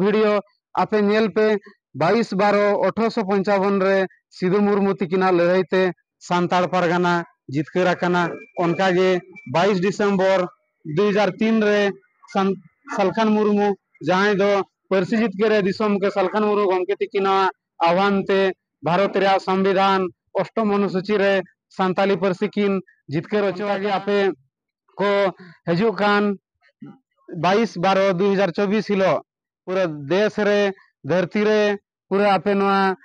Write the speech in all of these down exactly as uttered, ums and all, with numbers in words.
Video ᱟᱯᱮ ᱧᱮᱞ ᱯᱮ, ᱵᱟᱭᱤᱥ ᱵᱟᱨᱚ ᱟᱴᱷᱨᱚᱥᱚ ᱯᱚᱧᱪᱟᱵᱚᱱ ᱨᱮ ᱥᱤᱫᱩ ᱢᱩᱨᱢᱩ ᱛᱤᱠᱤᱱᱟᱜ ᱞᱟᱹᱲᱦᱟᱹᱭ ᱛᱮ ᱥᱟᱱᱛᱟᱲ ᱯᱟᱨᱜᱟᱱᱟ ᱡᱤᱛᱠᱟᱹᱨ ᱟᱠᱟᱱᱟ᱾ ᱚᱱᱠᱟᱜᱮ ᱵᱟᱭᱤᱥ ᱰᱤᱥᱮᱢᱵᱚᱨ ᱫᱩ ᱦᱟᱡᱟᱨ ᱛᱤᱱ ᱨᱮ ᱥᱟᱱ-, ᱥᱟᱞᱠᱷᱟᱱ ᱢᱩᱨᱢᱩ, ᱡᱟᱦᱟᱸᱭ ᱫᱚ ᱯᱟᱹᱨᱥᱤ ᱡᱤᱛᱠᱟᱹᱨ ᱨᱮ ᱫᱤᱥᱚᱢ ᱜᱮ ᱥᱟᱞᱠᱷᱟᱱ ᱢᱩᱨᱢᱩ ᱜᱚᱢᱠᱮ ᱛᱤᱠᱤᱱᱟᱜ ᱟᱦᱣᱟᱱ ᱛᱮ ᱵᱷᱟᱨᱚᱛ ᱨᱮᱭᱟᱜ ᱥᱚᱝᱵᱤᱫᱷᱟᱱ ᱚᱥᱴᱚᱢ ᱚᱱᱩᱥᱩᱪᱤ ᱨᱮ ᱥᱟᱱᱛᱟᱞᱤ ᱯᱟᱹᱨᱥᱤ ᱠᱤᱱ ᱡᱤᱛᱠᱟᱹᱨ ᱦᱚᱪᱚ ᱟᱜᱮ ᱟᱯᱮ ᱠᱚ ᱦᱤᱡᱩᱜ ᱠᱟᱱ ᱵᱟᱭᱤᱥ ᱵᱟᱨᱚ ᱫᱩ ᱦᱟᱡᱟᱨ ᱪᱚᱵᱵᱤᱥ ᱦᱤᱞᱳᱜ ᱯᱩᱨᱟᱹ ᱫᱮᱥ ᱨᱮ, ᱫᱷᱟᱹᱨᱛᱤ ᱨᱮ, ᱯᱩᱨᱟᱹ ᱟᱯᱮ ᱱᱚᱣᱟ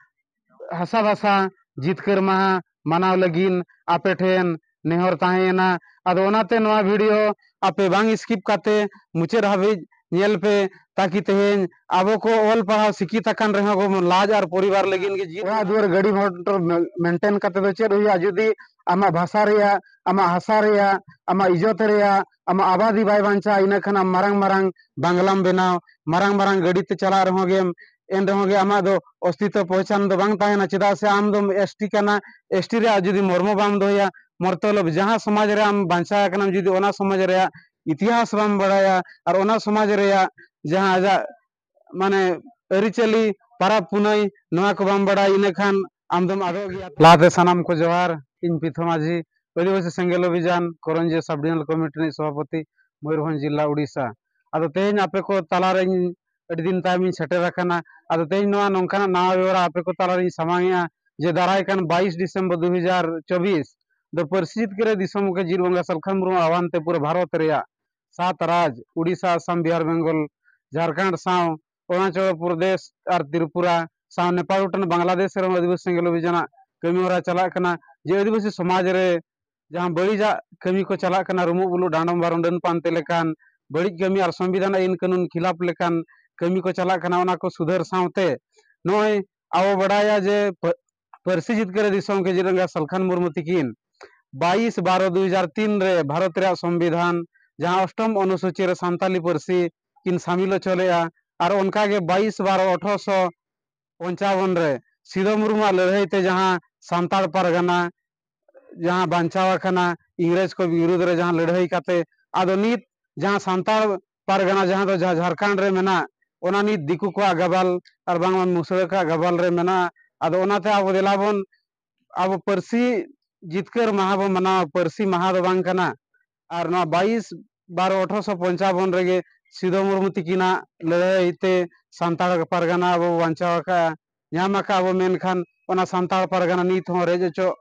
ᱦᱟᱥᱟ ᱵᱷᱟᱥᱟ ᱡᱤᱛᱠᱟᱹᱨ ᱢᱟᱦᱟ ᱢᱟᱱᱟᱣ ᱞᱟᱹᱜᱤᱫ ᱟᱯᱮ ᱴᱷᱮᱱ ᱱᱮᱦᱚᱨ ᱛᱟᱦᱮᱸᱭᱮᱱᱟ᱾ ᱟᱫᱚ ᱚᱱᱟᱛᱮ ᱱᱚᱣᱟ ᱵᱷᱤᱰᱤᱭᱳ ᱟᱯᱮ ᱵᱟᱝ ᱥᱠᱤᱯ ᱠᱟᱛᱮ ᱢᱩᱪᱟᱹᱫ ᱦᱟᱹᱵᱤᱡ ᱧᱮᱞ ᱯᱮ, ᱛᱟᱠᱤ ᱛᱮᱦᱮᱧ ᱟᱵᱚ ᱠᱚ ᱚᱞ ᱯᱟᱲᱦᱟᱣ ᱥᱤᱠᱷᱤᱛ ᱟᱠᱟᱱ ᱨᱮᱦᱚᱸ ᱵᱚᱱ ᱞᱟᱡ ᱟᱨ ᱯᱚᱨᱤᱵᱟᱨ ᱞᱟᱹᱜᱤᱫ ᱜᱮ ᱡᱤᱣᱤ, ᱚᱲᱟᱜ ᱫᱩᱣᱟᱹᱨ, ᱜᱟᱹᱰᱤ ᱢᱚᱴᱚᱨ ᱢᱮᱱᱴᱮᱱ ᱠᱟᱛᱮ ᱫᱚ ᱪᱮᱫ ᱦᱩᱭᱩᱜᱼᱟ ᱡᱩᱫᱤ ᱟᱢᱟᱜ ᱵᱷᱟᱥᱟ ᱨᱮᱭᱟᱜ, ᱟᱢᱟᱜ ᱦᱟᱥᱟ ᱨᱮᱭᱟᱜ, ᱟᱢᱟᱜ ᱤᱡᱽᱡᱚᱛ ᱨᱮᱭᱟᱜ, ᱟᱢᱟᱜ ᱟᱵᱟᱫᱤ ᱵᱟᱭ ᱵᱟᱧᱪᱟᱜᱼᱟ? ᱤᱱᱟᱹ ᱠᱷᱟᱱ ᱟᱢ ᱢᱟᱨᱟᱝ ᱢᱟᱨᱟᱝ ᱵᱟᱝᱞᱟᱢ ᱵᱮᱱᱟᱣ, ᱢᱟᱨᱟᱝ ᱢᱟᱨᱟᱝ ᱜᱟᱹᱰᱤ ᱛᱮ ᱪᱟᱞᱟᱜ ᱨᱮᱦᱚᱸ ᱜᱮᱢ, ᱮᱱ ᱨᱮᱦᱚᱸ ᱜᱮ ᱟᱢᱟᱜ ᱫᱚ ᱚᱥᱛᱤᱛᱚ ᱯᱚᱦᱪᱟᱱ ᱫᱚ ᱵᱟᱝ ᱛᱟᱦᱮᱱᱟ᱾ ᱪᱮᱫᱟᱜ ᱥᱮ ᱟᱢ ᱫᱚᱢ ᱮᱥ ᱴᱤ ᱠᱟᱱᱟ᱾ ᱮᱥ ᱴᱤ ᱨᱮᱭᱟᱜ ᱡᱩᱫᱤ ᱢᱚᱨᱢᱚ ᱵᱟᱢ ᱫᱚᱦᱚᱭᱟ, ᱢᱚᱨᱛᱚᱞᱚᱵ ᱡᱟᱦᱟᱸ ᱥᱚᱢᱟᱡᱽ ᱨᱮ ᱟᱢ ᱵᱟᱧᱪᱟᱣ ᱟᱠᱟᱱᱟᱢ, ᱡᱩᱫᱤ ᱚᱱᱟ ᱥᱚᱢᱟᱡᱽ ᱨᱮᱭᱟᱜ ᱤᱛᱤᱦᱟᱥ ᱵᱟᱢ ᱵᱟᱲᱟᱭᱟ ᱟᱨ ᱚᱱᱟ ᱥᱚᱢᱟᱡᱽ ᱨᱮᱭᱟᱜ ᱡᱟᱦᱟᱸ ᱟᱡᱟᱜ ᱢᱟᱱᱮ ᱟᱹᱨᱤᱪᱟᱹᱞᱤ, ᱯᱟᱨᱟᱵᱽ ᱯᱩᱱᱟᱹᱭ, ᱱᱚᱣᱟ ᱠᱚ ᱵᱟᱢ ᱵᱟᱲᱟᱭ, ᱤᱱᱟᱹ ᱠᱷᱟᱱ ᱟᱢ ᱫᱚᱢ ᱟᱫᱚᱜ ᱜᱮᱭᱟ᱾ ᱞᱟᱦᱟᱛᱮ ᱥᱟᱱᱟᱢ ᱠᱚ ᱡᱚᱦᱟᱨ, ᱤᱧ ᱯᱤᱛᱷᱚ ᱢᱟᱹᱡᱷᱤ, ᱟᱹᱫᱤᱵᱟᱹᱥᱤ ᱥᱮᱸᱜᱮᱞ ᱚᱵᱷᱤᱡᱟᱱ ᱠᱚᱨᱚᱧᱡᱤᱭᱟᱹ ᱥᱟᱵ ᱰᱤᱵᱤᱡᱚᱱᱟᱞ ᱠᱚᱢᱤᱴᱤ ᱨᱤᱱᱤᱡ ᱥᱚᱵᱷᱟᱯᱚᱛᱤ, ᱢᱚᱭᱩᱨᱵᱷᱚᱸᱡᱽ ᱡᱤᱞᱟ, ᱩᱰᱤᱥᱟ᱾ ᱟᱫᱚ ᱛᱮᱦᱮᱧ ᱟᱯᱮ ᱠᱚ ᱛᱟᱞᱟᱨᱮ ᱤᱧ ᱟᱹᱰᱤ ᱫᱤᱱ ᱛᱟᱭᱚᱢ ᱤᱧ ᱥᱮᱴᱮᱨ ᱟᱠᱟᱱᱟ᱾ ᱟᱫᱚ ᱛᱮᱦᱮᱧ ᱱᱚᱣᱟ ᱱᱚᱝᱠᱟᱱᱟᱜ ᱱᱟᱣᱟ ᱵᱮᱣᱨᱟ ᱟᱯᱮ ᱠᱚ ᱛᱟᱞᱟᱨᱮᱧ ᱥᱟᱢᱟᱝ ᱮᱜᱼᱟ ᱡᱮ ᱫᱟᱨᱟᱭ ᱠᱟᱱ ᱵᱟᱭᱤᱥ ᱰᱤᱥᱮᱢᱵᱚᱨ ᱫᱩ ᱦᱟᱡᱟᱨ ᱪᱚᱵᱵᱤᱥ ᱫᱚ ᱯᱟᱹᱨᱥᱤ ᱡᱤᱛᱠᱟᱹᱨ ᱨᱮ ᱫᱤᱥᱚᱢ ᱜᱚᱢᱠᱮ ᱡᱤᱨ ᱵᱚᱸᱜᱟ ᱥᱟᱞᱠᱷᱟᱱ ᱢᱩᱨᱢᱩ ᱟᱦᱣᱟᱱ ᱛᱮ ᱯᱩᱨᱟᱹ ᱵᱷᱟᱨᱚᱛ ᱨᱮᱭᱟᱜ ᱥᱟᱛ ᱨᱟᱡᱽ, ᱩᱰᱤᱥᱟ, ᱟᱥᱟᱢ, ᱵᱤᱦᱟᱨ, ᱵᱮᱝᱜᱚᱞ, ᱡᱷᱟᱲᱠᱷᱚᱸᱰ ᱥᱟᱶ ᱚᱨᱩᱱᱟᱪᱚᱞ ᱯᱨᱚᱫᱮᱥ ᱟᱨ ᱛᱨᱤᱯᱩᱨᱟ ᱥᱟᱶ ᱱᱮᱯᱟᱞ ᱵᱷᱩᱴᱟᱱ, ᱵᱟᱝᱞᱟᱫᱮᱥ ᱨᱮᱦᱚᱸ ᱟᱹᱫᱤᱵᱟᱹᱥᱤ ᱥᱮᱸᱜᱮᱞ ᱚᱵᱷᱤᱡᱟᱱᱟᱜ ᱠᱟᱹᱢᱤ ᱦᱚᱨᱟ ᱪᱟᱞᱟᱜ ᱠᱟᱱᱟ᱾ ᱡᱮ ᱟᱹᱫᱤᱵᱟᱹᱥᱤ ᱥᱚᱢᱟᱡᱽ ᱨᱮ ᱡᱟᱦᱟᱸ ᱵᱟᱹᱲᱤᱡᱟᱜ ᱠᱟᱹᱢᱤ ᱠᱚ ᱪᱟᱞᱟᱜ ᱠᱟᱱᱟ, ᱨᱩᱢᱩᱜ ᱵᱩᱞᱩᱜ, ᱰᱟᱸᱰᱚᱢ ᱵᱟᱨᱚᱱ, ᱰᱟᱹᱱ ᱯᱟᱱᱛᱮ ᱞᱮᱠᱟᱱ ᱵᱟᱹᱲᱤᱡ ᱠᱟᱹᱢᱤ ᱟᱨ ᱥᱚᱝᱵᱤᱫᱷᱟᱱ ᱟᱹᱭᱤᱱ ᱠᱟᱹᱱᱩᱱ ᱠᱷᱤᱞᱟᱯ ᱞᱮᱠᱟᱱ ᱠᱟᱹᱢᱤ ᱠᱚ ᱪᱟᱞᱟᱜ ᱠᱟᱱᱟ, ᱚᱱᱟ ᱠᱚ ᱥᱩᱫᱷᱟᱹᱨ ᱥᱟᱶᱛᱮ ᱱᱚᱜᱼᱚᱭ ᱟᱵᱚ ᱵᱟᱰᱟᱭᱟ ᱡᱮ ᱯᱟᱹ-, ᱯᱟᱹᱨᱥᱤ ᱡᱤᱛᱠᱟᱹᱨ ᱨᱮ ᱫᱤᱥᱚᱢ ᱜᱮ ᱡᱤᱨ ᱵᱚᱸᱜᱟ ᱥᱟᱞᱠᱷᱟᱱ ᱢᱩᱨᱢᱩ ᱛᱤᱠᱤᱱ ᱵᱟᱭᱤᱥ ᱵᱟᱨᱚ ᱫᱩ ᱦᱟᱡᱟᱨ ᱛᱤᱱ ᱨᱮ ᱵᱷᱟᱨᱚᱛ ᱨᱮᱭᱟᱜ ᱥᱚᱝᱵᱤᱫᱷᱟᱱ ᱡᱟᱦᱟᱸ ᱚᱥᱴᱚᱢ ᱚᱱᱩᱥᱩᱪᱤ ᱨᱮ ᱥᱟᱱᱛᱟᱞᱤ ᱯᱟᱹᱨᱥᱤ ᱠᱤᱱ ᱥᱟᱢᱤᱞ ᱦᱚᱪᱚ ᱞᱮᱫᱼᱟ᱾ ᱟᱨ ᱚᱱᱠᱟᱜᱮ ᱵᱟᱭᱤᱥ ᱵᱟᱨᱚ ᱟᱴᱷᱨᱚᱥᱚ ᱯᱚᱧᱪᱟᱵᱚᱱ ᱨᱮ ᱥᱤᱫᱚ ᱢᱩᱨᱢᱩᱣᱟᱜ ᱞᱟᱹᱲᱦᱟᱹᱭ ᱛᱮ ᱡᱟᱦᱟᱸ ᱥᱟᱱᱛᱟᱲ ᱯᱟᱨᱜᱟᱱᱟ ᱡᱟᱦᱟᱸ ᱵᱟᱧᱪᱟᱣ ᱟᱠᱟᱱᱟ ᱤᱝᱨᱮᱡᱽ ᱠᱚ ᱵᱤᱨᱩᱫᱽ ᱨᱮ ᱡᱟᱦᱟᱸ ᱞᱟᱹᱲᱦᱟᱹᱭ ᱠᱟᱛᱮ, ᱟᱫᱚ ᱱᱤᱛ ᱡᱟᱦᱟᱸ ᱥᱟᱱᱛᱟᱲ ᱯᱟᱨᱜᱟᱱᱟ ᱡᱟᱦᱟᱸ ᱫᱚ ᱡᱟᱦᱟᱸ ᱡᱷᱟᱲᱠᱷᱚᱸᱰ ᱨᱮ ᱢᱮᱱᱟᱜ ᱚᱱᱟ ᱱᱤᱛ ᱫᱤᱠᱩ ᱠᱚᱣᱟᱜ ᱜᱟᱵᱟᱞ ᱟᱨ ᱵᱟᱝᱢᱟ ᱢᱩᱥᱲᱟᱹ ᱠᱚᱣᱟᱜ ᱜᱟᱵᱟᱞ ᱨᱮ ᱢᱮᱱᱟᱜᱼᱟ᱾ ᱟᱫᱚ ᱚᱱᱟᱛᱮ ᱟᱵᱚ ᱫᱮᱞᱟ ᱵᱚᱱ, ᱟᱵᱚ ᱯᱟᱹᱨᱥᱤ ᱡᱤᱛᱠᱟᱹᱨ ᱢᱟᱦᱟ ᱵᱚ ᱢᱟᱱᱟᱣᱟ, ᱯᱟᱹᱨᱥᱤ ᱢᱟᱦᱟ ᱫᱚ ᱵᱟᱝ ᱠᱟᱱᱟ᱾ ᱟᱨ ᱱᱚᱣᱟ ᱵᱟᱭᱤᱥ ᱵᱟᱨᱚ ᱟᱴᱷᱨᱚᱥᱚ ᱯᱚᱧᱪᱟᱵᱚᱱ ᱨᱮᱜᱮ ᱥᱤᱫᱷᱩ ᱢᱩᱨᱢᱩ ᱛᱤᱠᱤᱱᱟᱜ ᱞᱟᱹᱲᱦᱟᱹᱭ ᱛᱮ ᱥᱟᱱᱛᱟᱲ ᱯᱟᱨᱜᱟᱱᱟ ᱟᱵᱚ ᱵᱚ ᱵᱟᱧᱪᱟᱣ ᱟᱠᱟᱫᱼᱟ, ᱧᱟᱢ ᱟᱠᱟᱫ ᱵᱚ᱾ ᱢᱮᱱᱠᱷᱟᱱ ᱚᱱᱟ ᱥᱟᱱᱛᱟᱲ ᱯᱟᱨᱜᱟᱱᱟ ᱱᱤᱛ ᱦᱚᱸ ᱨᱮᱡ ᱚᱪᱚᱜ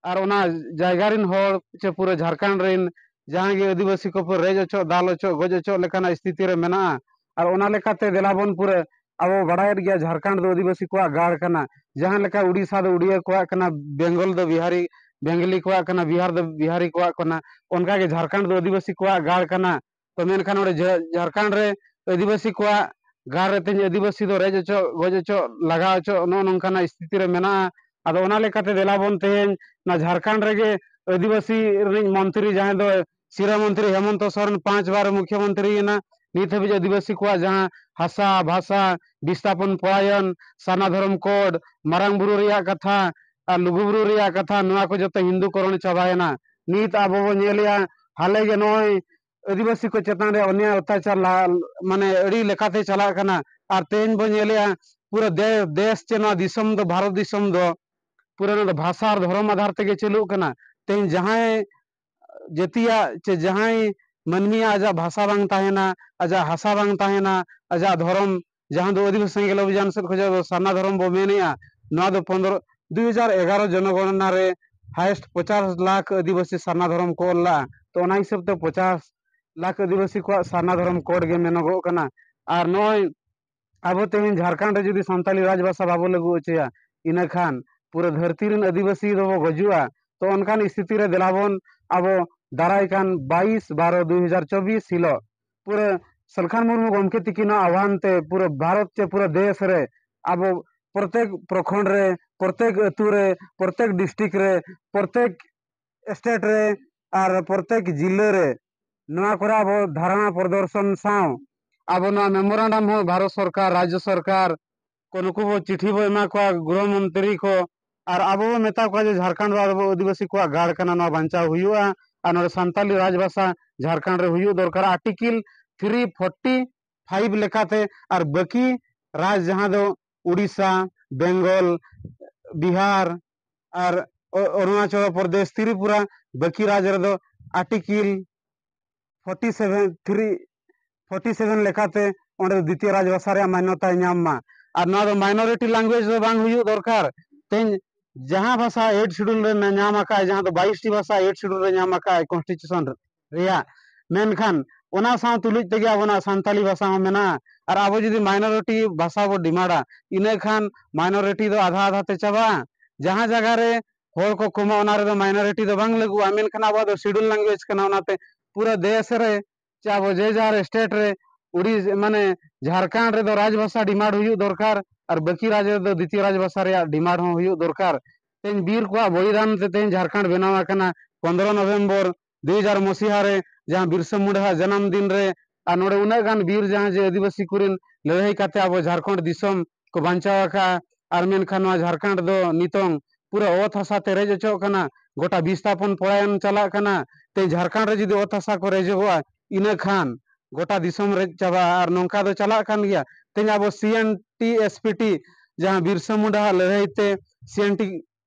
ᱟᱨ ᱚᱱᱟ ᱡᱟᱭᱜᱟ ᱨᱮᱱ ᱦᱚᱲ ᱪᱮ ᱯᱩᱨᱟᱹ ᱡᱷᱟᱲᱠᱷᱚᱸᱰ ᱨᱮᱱ ᱡᱟᱦᱟᱸ ᱜᱮ ᱟᱹᱫᱤᱵᱟᱹᱥᱤ ᱠᱚ ᱯᱩᱨᱟᱹ ᱨᱮᱡ ᱚᱪᱚᱜ, ᱫᱟᱞ ᱚᱪᱚᱜ, ᱜᱚᱡ ᱚᱪᱚᱜ ᱞᱮᱠᱟᱱᱟᱜ ᱥᱛᱷᱤᱛᱤ ᱨᱮ ᱢᱮᱱᱟᱜᱼᱟ᱾ ᱟᱨ ᱚᱱᱟ ᱞᱮᱠᱟᱛᱮ ᱫᱮᱞᱟ ᱵᱚᱱ ᱯᱩᱨᱟᱹ ᱟᱵᱚ ᱵᱟᱲᱟᱭᱮᱫ ᱜᱮᱭᱟ, ᱡᱷᱟᱲᱠᱷᱚᱸᱰ ᱫᱚ ᱟᱹᱫᱤᱵᱟᱹᱥᱤ ᱠᱚᱣᱟᱜ ᱜᱟᱲ ᱠᱟᱱᱟ᱾ ᱡᱟᱦᱟᱸ ᱞᱮᱠᱟ ᱩᱲᱤᱥᱥᱟ ᱫᱚ ᱩᱲᱤᱭᱟ ᱠᱚᱣᱟᱜ ᱠᱟᱱᱟ, ᱵᱮᱝᱜᱚᱞ ᱫᱚ ᱵᱤᱦᱟᱨᱤ, ᱵᱮᱝᱜᱟᱞᱤ ᱠᱚᱣᱟᱜ ᱠᱟᱱᱟ, ᱵᱤᱦᱟᱨ ᱫᱚ ᱵᱤᱦᱟᱨᱤ ᱠᱚᱣᱟᱜ ᱠᱟᱱᱟ, ᱚᱱᱠᱟᱜᱮ ᱡᱷᱟᱲᱠᱷᱚᱸᱰ ᱫᱚ ᱟᱹᱫᱤᱵᱟᱹᱥᱤ ᱠᱚᱣᱟᱜ ᱜᱟᱲ ᱠᱟᱱᱟ᱾ ᱛᱚ ᱢᱮᱱᱠᱷᱟᱱ ᱚᱸᱰᱮ ᱡᱷᱟ-, ᱡᱷᱟᱲᱠᱷᱚᱸᱰ ᱨᱮ ᱟᱹᱫᱤᱵᱟᱹᱥᱤ ᱠᱚᱣᱟᱜ ᱜᱟᱲ ᱨᱮ ᱛᱮᱦᱮᱧ ᱟᱹᱫᱤᱵᱟᱹᱥᱤ ᱫᱚ ᱨᱮᱡ ᱚᱪᱚᱜ, ᱜᱚᱡ ᱚᱪᱚᱜ, ᱞᱟᱜᱟ ᱚᱪᱚᱜ, ᱱᱚᱜᱼᱚ ᱱᱚᱝᱠᱟᱱᱟᱜ ᱥᱛᱷᱤᱛᱤ ᱨᱮ ᱢᱮᱱᱟᱜᱼᱟ᱾ ᱟᱫᱚ ᱚᱱᱟ ᱞᱮᱠᱟᱛᱮ ᱫᱮᱞᱟ ᱵᱚᱱ ᱛᱮᱦᱮᱧ ᱚᱱᱟ ᱡᱷᱟᱲᱠᱷᱚᱸᱰ ᱨᱮᱜᱮ ᱟᱹᱫᱤᱵᱟᱹᱥᱤ ᱨᱤᱱᱤᱡ ᱢᱚᱱᱛᱨᱤ, ᱡᱟᱦᱟᱸᱭ ᱫᱚ ᱥᱤᱨᱟᱹ ᱢᱚᱱᱛᱨᱤ ᱦᱮᱢᱚᱱᱛᱚ ᱥᱚᱨᱮᱱ, ᱯᱟᱸᱪ ᱵᱟᱨ ᱢᱩᱠᱷᱭᱚᱢᱚᱱᱛᱨᱤ ᱮᱱᱟ, ᱱᱤᱛ ᱦᱟᱹᱵᱤᱡ ᱟᱹᱫᱤᱵᱟᱹᱥᱤ ᱠᱚᱣᱟᱜ ᱡᱟᱦᱟᱸ ᱦᱟᱥᱟ, ᱵᱷᱟᱥᱟ, ᱵᱤᱥᱛᱷᱟᱯᱚᱱ ᱯᱚᱨᱟᱭᱚᱱ, ᱥᱟᱨᱱᱟ ᱫᱷᱚᱨᱚᱢ ᱠᱳᱰ, ᱢᱟᱨᱟᱝ ᱵᱩᱨᱩ ᱨᱮᱭᱟᱜ ᱠᱟᱛᱷᱟ ᱟᱨ ᱞᱩᱜᱩ ᱵᱩᱨᱩ ᱨᱮᱭᱟᱜ ᱠᱟᱛᱷᱟ, ᱱᱚᱣᱟ ᱠᱚ ᱡᱚᱛᱚ ᱦᱤᱱᱫᱩ ᱠᱚᱨᱚᱱ ᱪᱟᱵᱟᱭᱮᱱᱟ᱾ ᱱᱤᱛ ᱟᱵᱚ ᱵᱚ ᱧᱮᱞᱮᱜᱼᱟ, ᱦᱟᱞᱮ ᱜᱮ ᱱᱚᱜᱼᱚᱭ ᱟᱹᱫᱤᱵᱟᱹᱥᱤ ᱠᱚ ᱪᱮᱛᱟᱱ ᱨᱮ ᱚᱱᱭᱟᱭ ᱚᱛᱛᱟᱪᱟᱨ ᱞᱟ-, ᱢᱟᱱᱮ ᱟᱹᱰᱤ ᱞᱮᱠᱟᱛᱮ ᱪᱟᱞᱟᱜ ᱠᱟᱱᱟ᱾ ᱟᱨ ᱛᱮᱦᱮᱧ ᱵᱚ ᱧᱮᱞᱮᱜᱼᱟ, ᱯᱩᱨᱟᱹ ᱫᱮ-, ᱫᱮᱥ ᱪᱮ ᱱᱚᱣᱟ ᱫᱤᱥᱚᱢ ᱫᱚ, ᱵᱷᱟᱨᱚᱛ ᱫᱤᱥᱚᱢ ᱫᱚ ᱯᱩᱨᱟᱹ ᱱᱚᱣᱟ ᱫᱚ ᱵᱷᱟᱥᱟ ᱟᱨ ᱫᱷᱚᱨᱚᱢ ᱟᱫᱷᱟᱨ ᱛᱮᱜᱮ ᱪᱟᱹᱞᱩᱜ ᱠᱟᱱᱟ᱾ ᱛᱮᱦᱮᱧ ᱡᱟᱦᱟᱸᱭ ᱡᱟᱹᱛᱤᱭᱟᱜ ᱪᱮ ᱡᱟᱦᱟᱸᱭ ᱢᱟᱹᱱᱢᱤᱭᱟᱜ ᱟᱡᱟᱜ ᱵᱷᱟᱥᱟ ᱵᱟᱝ ᱛᱟᱦᱮᱱᱟ, ᱟᱡᱟᱜ ᱦᱟᱥᱟ ᱵᱟᱝ ᱛᱟᱦᱮᱱᱟ, ᱟᱡᱟᱜ ᱫᱷᱚᱨᱚᱢ, ᱡᱟᱦᱟᱸ ᱫᱚ ᱟᱹᱫᱤᱵᱟᱹᱥᱤ ᱥᱮᱸᱜᱮᱞ ᱚᱵᱷᱤᱡᱟᱱ ᱥᱮᱫ ᱠᱷᱚᱱᱟᱜ ᱫᱚ ᱥᱟᱨᱱᱟ ᱫᱷᱚᱨᱚᱢ ᱵᱚ ᱢᱮᱱᱮᱜᱼᱟ, ᱱᱚᱣᱟ ᱫᱚ ᱯᱚᱱᱫᱽᱨᱚ, ᱫᱩᱭ ᱦᱟᱡᱟᱨ ᱮᱜᱟᱨᱚ ᱡᱚᱱᱚᱜᱚᱬᱱᱟ ᱨᱮ ᱦᱟᱭᱮᱥᱴ ᱯᱚᱪᱟᱥ ᱞᱟᱠᱷ ᱟᱹᱫᱤᱵᱟᱹᱥᱤ ᱥᱟᱨᱱᱟ ᱫᱷᱚᱨᱚᱢ ᱠᱚ ᱚᱞ ᱞᱟᱜᱼᱟ᱾ ᱛᱚ ᱚᱱᱟ ᱦᱤᱥᱟᱹᱵ ᱛᱮ ᱯᱚᱪᱟᱥ ᱞᱟᱠᱷ ᱟᱹᱫᱤᱵᱟᱹᱥᱤ ᱠᱚᱣᱟᱜ ᱥᱟᱨᱱᱟ ᱫᱷᱚᱨᱚᱢ ᱠᱳᱰ ᱜᱮ ᱢᱮᱱᱚᱜᱚᱜ ᱠᱟᱱᱟ᱾ ᱟᱨ ᱱᱚᱜᱼᱚᱭ ᱟᱵᱚ ᱛᱮᱦᱮᱧ ᱡᱷᱟᱲᱠᱷᱚᱸᱰ ᱨᱮ ᱡᱩᱫᱤ ᱥᱟᱱᱛᱟᱞᱤ ᱨᱟᱡᱽ ᱵᱷᱟᱥᱟ ᱵᱟᱵᱚ ᱞᱟᱹᱜᱩ ᱦᱚᱪᱚᱭᱟ, ᱤᱱᱟᱹᱠᱷᱟᱱ ᱯᱩᱨᱟᱹ ᱫᱷᱟᱹᱨᱛᱤ ᱨᱮᱱ ᱟᱹᱫᱤᱵᱟᱹᱥᱤ ᱫᱚᱵᱚ ᱜᱚᱡᱩᱜᱼᱟ᱾ ᱛᱚ ᱚᱱᱠᱟᱱ ᱥᱛᱷᱤᱛᱤ ᱨᱮ ᱫᱮᱞᱟ ᱵᱚᱱ ᱟᱵᱚ ᱫᱟᱨᱟᱭ ᱠᱟᱱ ᱵᱟᱭᱤᱥ ᱵᱟᱨᱚ ᱫᱩᱭ ᱦᱟᱡᱟᱨ ᱪᱚᱵᱵᱤᱥ ᱦᱤᱞᱳᱜ ᱯᱩᱨᱟᱹ ᱥᱟᱞᱠᱷᱟᱱ ᱢᱩᱨᱢᱩ ᱜᱚᱢᱠᱮ ᱛᱤᱠᱤᱱᱟᱜ ᱟᱦᱣᱟᱱ ᱛᱮ ᱯᱩᱨᱟᱹ ᱵᱷᱟᱨᱚᱛ ᱪᱮ ᱯᱩᱨᱟᱹ ᱫᱮᱥ ᱨᱮ ᱟᱵᱚ ᱯᱨᱚᱛᱮᱠ ᱯᱨᱚᱠᱷᱚᱸᱰ ᱨᱮ, ᱯᱨᱚᱛᱮᱠ ᱟᱹᱛᱩ ᱨᱮ, ᱯᱨᱚᱛᱮᱠ ᱰᱤᱥᱴᱨᱤᱠᱴ ᱨᱮ, ᱯᱨᱚᱛᱮᱠ ᱥᱴᱮᱴ ᱨᱮ ᱟᱨ ᱯᱨᱚᱛᱮᱠ ᱡᱤᱞᱟᱹ ᱨᱮ ᱱᱚᱣᱟ ᱠᱚᱨᱮ ᱟᱵᱚ ᱫᱷᱟᱨᱱᱟ ᱯᱨᱚᱫᱚᱨᱥᱚᱱ ᱥᱟᱶ ᱟᱵᱚ ᱱᱚᱣᱟ ᱢᱮᱢᱳᱨᱟᱱᱰᱟᱢ ᱦᱚᱸ ᱵᱷᱟᱨᱚᱛ ᱥᱚᱨᱠᱟᱨ, ᱨᱟᱡᱽᱡᱚ ᱥᱚᱨᱠᱟᱨ ᱠᱚ ᱱᱩᱠᱩ ᱵᱚ ᱪᱤᱴᱷᱤ ᱵᱚ ᱮᱢᱟ ᱠᱚᱣᱟ, ᱜᱨᱚᱦᱚ ᱢᱚᱱᱛᱨᱤ ᱠᱚ, ᱟᱨ ᱟᱵᱚ ᱵᱚ ᱢᱮᱛᱟ ᱠᱚᱣᱟ ᱡᱮ ᱡᱷᱟᱲᱠᱷᱚᱸᱰ ᱫᱚ ᱟᱵᱚ ᱟᱹᱫᱤᱵᱟᱹᱥᱤ ᱠᱚᱣᱟᱜ ᱜᱟᱲ ᱠᱟᱱᱟ, ᱱᱚᱣᱟ ᱵᱟᱧᱪᱟᱣ ᱦᱩᱭᱩᱜᱼᱟ᱾ ᱟᱨ ᱱᱚᱰᱮ ᱥᱟᱱᱛᱟᱞᱤ ᱨᱟᱡᱽ ᱵᱷᱟᱥᱟ ᱡᱷᱟᱲᱠᱷᱚᱸᱰ ᱨᱮ ᱦᱩᱭᱩᱜ ᱫᱚᱨᱠᱟᱨ᱾ ᱟᱨᱴᱤᱠᱮᱞ ᱛᱷᱨᱤ ᱯᱷᱳᱨᱴᱤ ᱯᱷᱟᱭᱤᱵᱷ ᱞᱮᱠᱟᱛᱮ, ᱟᱨ ᱵᱟᱹᱠᱤ ᱨᱟᱡᱽ ᱡᱟᱦᱟᱸ ᱫᱚ ᱩᱲᱤᱥᱥᱟ, ᱵᱮᱝᱜᱚᱞ, ᱵᱤᱦᱟᱨ ᱟᱨ ᱚ- ᱚᱨᱩᱱᱟᱪᱚᱞ ᱯᱨᱚᱫᱮᱥ, ᱛᱨᱤᱯᱩᱨᱟ, ᱵᱟᱹᱠᱤ ᱨᱟᱡᱽ ᱨᱮᱫᱚ article forty seven three forty seven ᱞᱮᱠᱟᱛᱮ ᱚᱸᱰᱮ ᱫᱚ ᱫᱤᱛᱤᱭᱚ ᱨᱟᱡᱽ ᱵᱷᱟᱥᱟ ᱨᱮᱭᱟᱜ ᱢᱟᱱᱱᱚᱛᱟᱭ ᱧᱟᱢ ᱢᱟ᱾ ᱟᱨ ᱱᱚᱣᱟ ᱫᱚ ᱢᱟᱭᱱᱚᱨᱤᱴᱤ ᱞᱮᱝᱜᱩᱭᱮᱡᱽ ᱫᱚ ᱵᱟᱝ ᱦᱩᱭᱩᱜ ᱫᱚᱨᱠᱟᱨ᱾ ᱛᱮᱦᱮᱧ ᱡᱟᱦᱟᱸ ᱵᱷᱟᱥᱟ ᱮᱭᱤᱴ ᱥᱤᱰᱩᱞ ᱨᱮ ᱧᱟᱢ ᱟᱠᱟᱫ, ᱡᱟᱦᱟᱸ ᱫᱚ ᱵᱟᱭᱤᱥ ᱴᱤ ᱵᱷᱟᱥᱟ ᱮᱭᱤᱴ ᱥᱤᱰᱩᱞ ᱨᱮ ᱧᱟᱢ ᱟᱠᱟᱫ ᱠᱚᱱᱥᱴᱤᱴᱤᱭᱩᱥᱚᱱ ᱨᱮᱭᱟᱜ, ᱢᱮᱱᱠᱷᱟᱱ ᱚᱱᱟ ᱥᱟᱶ ᱛᱩᱞᱩᱡ ᱛᱮᱜᱮ ᱟᱵᱚᱱᱟᱜ ᱥᱟᱱᱛᱟᱞᱤ ᱵᱷᱟᱥᱟ ᱦᱚᱸ ᱢᱮᱱᱟᱜᱼᱟ᱾ ᱟᱨ ᱟᱵᱚ ᱡᱩᱫᱤ ᱢᱟᱭᱱᱚᱨᱤᱴᱤ ᱵᱷᱟᱥᱟ ᱵᱚ ᱰᱤᱢᱟᱱᱰᱟ, ᱤᱱᱟᱹ ᱠᱷᱟᱱ ᱢᱟᱭᱱᱚᱨᱤᱴᱤ ᱫᱚ ᱟᱫᱷᱟ ᱟᱫᱷᱟ ᱛᱮ ᱪᱟᱵᱟᱜᱼᱟ᱾ ᱡᱟᱦᱟᱸ ᱡᱟᱭᱜᱟ ᱨᱮ ᱦᱚᱲ ᱠᱚ ᱠᱚᱢᱟ, ᱚᱱᱟ ᱨᱮᱫᱚ ᱢᱟᱭᱱᱚᱨᱤᱴᱤ ᱫᱚ ᱵᱟᱝ ᱞᱟᱹᱜᱩᱜᱼᱟ᱾ ᱢᱮᱱᱠᱷᱟᱱ ᱟᱵᱚᱣᱟᱜ ᱫᱚ ᱥᱤᱰᱩᱞ ᱞᱮᱝᱜᱩᱭᱮᱡᱽ ᱠᱟᱱᱟ, ᱚᱱᱟᱛᱮ ᱯᱩᱨᱟᱹ ᱫᱮᱥ ᱨᱮ ᱪᱮ ᱟᱵᱚ ᱡᱮ ᱡᱟᱦᱟᱸ ᱥᱴᱮᱴ ᱨᱮ ᱩᱲᱤᱥ ᱢᱟᱱᱮ ᱡᱷᱟᱲᱠᱷᱚᱸᱰ ᱨᱮᱫᱚ ᱨᱟᱡᱽ ᱵᱷᱟᱥᱟ ᱰᱤᱢᱟᱱᱰ ᱦᱩᱭᱩᱜ ᱫᱚᱨᱠᱟᱨ, ᱟᱨ ᱵᱟᱹᱠᱤ ᱨᱟᱡᱽ ᱨᱮᱫᱚ ᱫᱤᱛᱤᱭᱚ ᱨᱟᱡᱽ ᱵᱷᱟᱥᱟ ᱨᱮᱭᱟᱜ ᱰᱤᱢᱟᱱᱰ ᱦᱚᱸ ᱦᱩᱭᱩᱜ ᱫᱚᱨᱠᱟᱨ᱾ ᱛᱮᱦᱮᱧ ᱵᱤᱨ ᱠᱚᱣᱟᱜ ᱵᱚᱞᱤᱫᱟᱱ ᱛᱮ ᱛᱮᱦᱮᱧ ᱡᱷᱟᱲᱠᱷᱚᱸᱰ ᱵᱮᱱᱟᱣ ᱟᱠᱟᱱᱟ᱾ ᱯᱚᱱᱫᱽᱨᱚ ᱱᱚᱵᱷᱮᱢᱵᱚᱨ ᱫᱩ ᱦᱟᱡᱟᱨ ᱢᱚᱥᱤᱦᱟ ᱨᱮ ᱡᱟᱦᱟᱸ ᱵᱤᱨᱥᱟ ᱢᱩᱱᱰᱟᱣᱟᱜ ᱡᱟᱱᱟᱢ ᱫᱤᱱ ᱨᱮ, ᱟᱨ ᱱᱚᱰᱮ ᱩᱱᱟᱹᱜ ᱜᱟᱱ ᱵᱤᱨ ᱡᱟᱦᱟᱸ ᱡᱮ ᱟᱹᱫᱤᱵᱟᱹᱥᱤ ᱠᱚᱨᱮᱱ ᱞᱟᱹᱲᱦᱟᱹᱭ ᱠᱟᱛᱮ ᱟᱵᱚ ᱡᱷᱟᱲᱠᱷᱚᱸᱰ ᱫᱤᱥᱚᱢ ᱠᱚ ᱵᱟᱧᱪᱟᱣ ᱟᱠᱟᱫᱼᱟ᱾ ᱟᱨ ᱢᱮᱱᱠᱷᱟᱱ ᱱᱚᱣᱟ ᱡᱷᱟᱲᱠᱷᱚᱸᱰ ᱫᱚ ᱱᱤᱛᱚᱝ ᱯᱩᱨᱟᱹ ᱚᱛ ᱦᱟᱥᱟ ᱛᱮ ᱨᱮᱡ ᱚᱪᱚᱜ ᱠᱟᱱᱟ, ᱜᱚᱴᱟ ᱵᱤᱥᱛᱷᱟᱯᱚᱱ ᱯᱚᱞᱟᱭᱚᱱ ᱪᱟᱞᱟᱜ ᱠᱟᱱᱟ᱾ ᱛᱮ ᱡᱷᱟᱲᱠᱷᱚᱸᱰ ᱨᱮ ᱡᱩᱫᱤ ᱚᱛ ᱦᱟᱥᱟ ᱠᱚ ᱨᱮᱡᱚᱜᱚᱜᱼᱟ, ᱤᱱᱟᱹ ᱠᱷᱟᱱ ᱜᱚᱴᱟ ᱫᱤᱥᱚᱢ ᱨᱮᱡ ᱪᱟᱵᱟᱜᱼᱟ᱾ ᱟᱨ ᱱᱚᱝᱠᱟ ᱫᱚ ᱪᱟᱞᱟᱜ ᱠᱟᱱ ᱜᱮᱭᱟ᱾ ᱛᱮᱦᱮᱧ ᱟᱵᱚ ᱥᱤ N T S P T, ᱡᱟᱦᱟᱸ ᱵᱤᱨᱥᱟ ᱢᱩᱱᱰᱟᱣᱟᱜ ᱞᱟᱹᱲᱦᱟᱹᱭ ᱛᱮ ᱥᱤ ᱮᱱ ᱴᱤ